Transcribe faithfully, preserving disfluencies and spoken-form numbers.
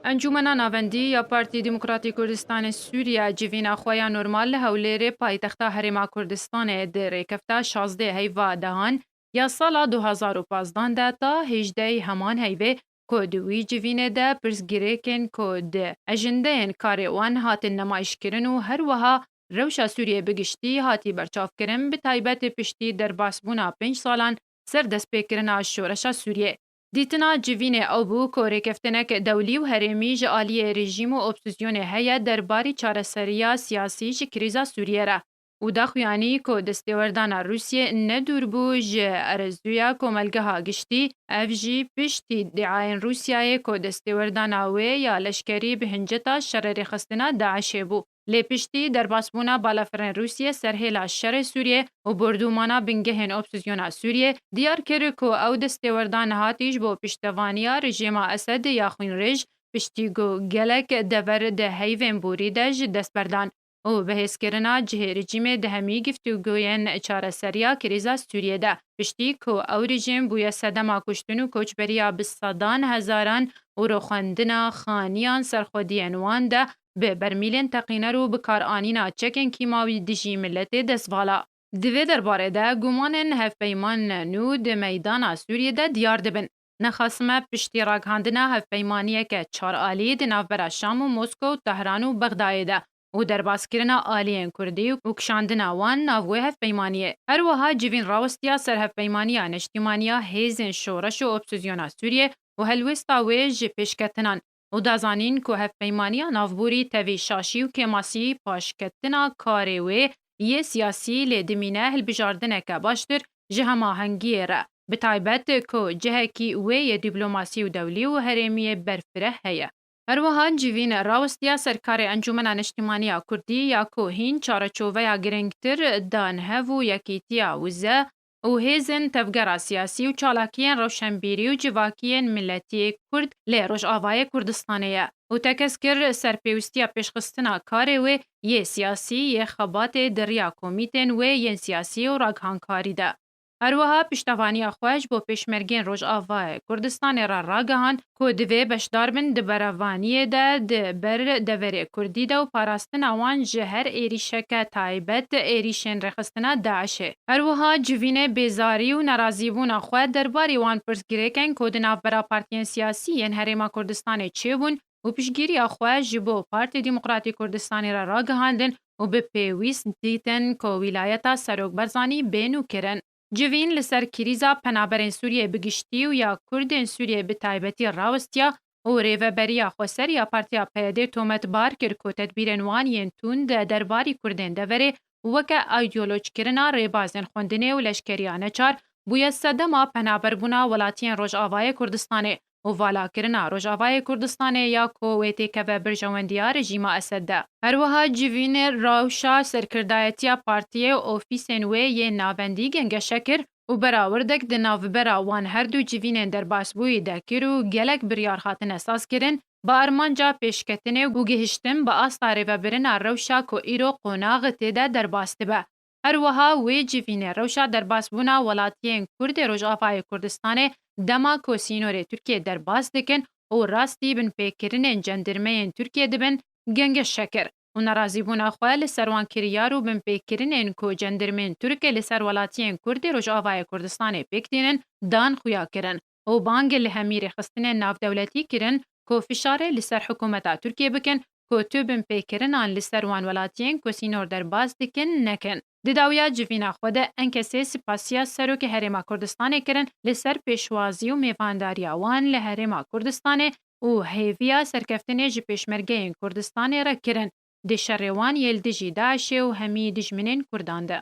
Encûmena Navendî ya Partî Demokratî Kurdistanê Sûriye civîna xwe ya normal li Hewlêrê, paytexta Herêma Kurdistanê, di rêkefta şazdeh heyva dehan ya sala du hazar û pazdan de ta hêjdeh heman heyvê ku di wî civînê de pirsgirêkên ku di ejendeyên karê wan hatin nemayiş kirin û her wiha rewşa Sûriyê bi giştî hatî berçavkirin, bi taybet piştî derbasbûna pênc salan ser destpêkirina şoreşa Sûriyê. Dîtina civînê ew bû ku rêkeftinek dewlî û herêmî ji aliyê rejîm û opozîsyonê heye derbarî çareseriya siyasî ji krîza Sûriyê re û daxuyanî ku destêwerdana Rûsiyê ne dûr bû ji arezûya komelgeha giştî, ev jî piştî îdiayên Rûsiyayê ku destêwerdana wê ya leşkerî bi hinceta şerê rêxistina DAIŞê bû. Lê piştî derbasbûna balafirên Rûsiyê ser hêla şerê Sûriyê û bordûmana bingehên opozîsyona Sûriyê, diyar kir ku ew destêwerdan hatî ji bo piştevaniya rejîma Esed ya xwînrêj, piştî ku gelek dever di heyvên borî de ji dest berdan û bihêzkirina cihê rejîmê di hemî giftûgoyên çareseriya krîza Sûriyê de, piştî ku ew rejîm bûye sedema kuştin û koçberiya bi sedan hezaran û rûxandina xaniyan serxwediyên wan de bi bermîlên teqîner û bikaranîna çekên kîmawî dijî miletê destvala. Di vê derbarê de gumanên hevpeymanên nû di meydana Sûriyê de diyar dibin. Nexasime piştî ragihandina hevpeymaniyeke çar alî di navbera Şam û Moskow, Tehran û Bexdayê de û derbaskirina aliyên Kurdî û kişandina wan nav wê hevpeymaniyê. Her wiha civîn rawestiya ser hevpeymaniya neştîmaniya hêzên şoreş û opozîsyona Sûriyê û helwêsta wê ji pêşketinan û da zanîn ku hevpeymaniya navborî tevî şaşî û kêmasî paşketina karê wê yê siyasî lê dimîne hilbijardineke baştir ji hemahengiyê re, bi taybet ku cihekî wê yê dîplomasî û dewlî û herêmî yê berfireh heye. Her wiha civîn rawestiya ser karê Encûmena Neştîmaniya Kurdî ya ku hîn çareçoveya girîngtir dan hev û yekîtiya wize û hêzên tevgera siyasî û çalakiyên rewşenbîrî û civakiyên miletiyê Kurd lê Rojavayê Kurdistanê ye û tekez kir ser pêwîstiya pêşxistina karê wê yê siyasî, yê xebatê di riya komîtên wê yên siyasî û ragihankarî de. Her wiha piştevaniya xwe ji bo pêşmergên Rojavayê Kurdistanê re ragihand ku divê beşdar bin di berevaniyê de di ber deverê Kurdî de û parastina wan ji her êrîşeke taybet êrîşên rêxistina DAIŞê. Her wiha civînê bêzarî û nerazîbûna xwe derbarî wan pirsgirêkên ku di navbera partiyên siyasî yên Herêma Kurdistanê çêbûn û piştgiriya xwe ji bo Partî Demokratî Kurdistanê re ragihandin û bi pêwîst dîtin ku wîlayeta Serok Barzanî bê nûkirin. Civîn li ser krîza penaberên Sûriyê bi giştî û ya Kurdên Sûriyê bi taybetî rawestiya û rêveberiya xweser ya Partiya PYDê tometbar kir ku tedbîrên wan yên tund derbarî Kurdên deverê weke îdeolojkirina rêbazên xwendinê û leşkeriya neçar bûye sedema penaberbûna welatiyên Rojavayê Kurdistanê û valakirina Rojavayê Kurdistanê ya ku wê têkeve berjewendiya rejîma Esed de. Her wiha civînê rewşa serkirdayetiya partiyê û ofîsên wê yê navendî gengeşe kir û berawirdek di navbera wan her du civînên derbasbûyî de kir û gelek biryar hatine sazkirin, bi armanca pêşketinê û gihiştin bi asta rêvebirina rewşa ku îro qonax tê de derbas dibe. Her wiha wê civînê rewşa derbasbûna welatiyên Kurd ê Rojavayê Kurdistanê dema ku sînorê Tirkiyê derbas dikin û rastî binpêkirinên cendirmeyên Tirkiyê dibin, gengeşe kir û nerazîbûna xwe li ser wan kiryar û binpêkirinên ku cendirmên Tirk li ser welatiyên Kurd ê Rojavayê Kurdistanê pêk tînin, dan xuya kirin û bang li hemî rêxistinên navdewletî kirin ku fişarê li ser hikûmeta Tirkiyê bikin ku tu binpêkirinan li ser wan welatiyên ku sînor derbas dikin nekin. Di dawiya civîna xwe de enkesê sipasiya Serokê Herêma Kurdistanê kirin li ser pêşwazî û mêvandariya wan li Herêma Kurdistanê û hêviya serkeftinê ji pêşmergeyên Kurdistanê re kirin di şerê wan yê li dijî DAIŞê û hemî dijminên Kurdan de.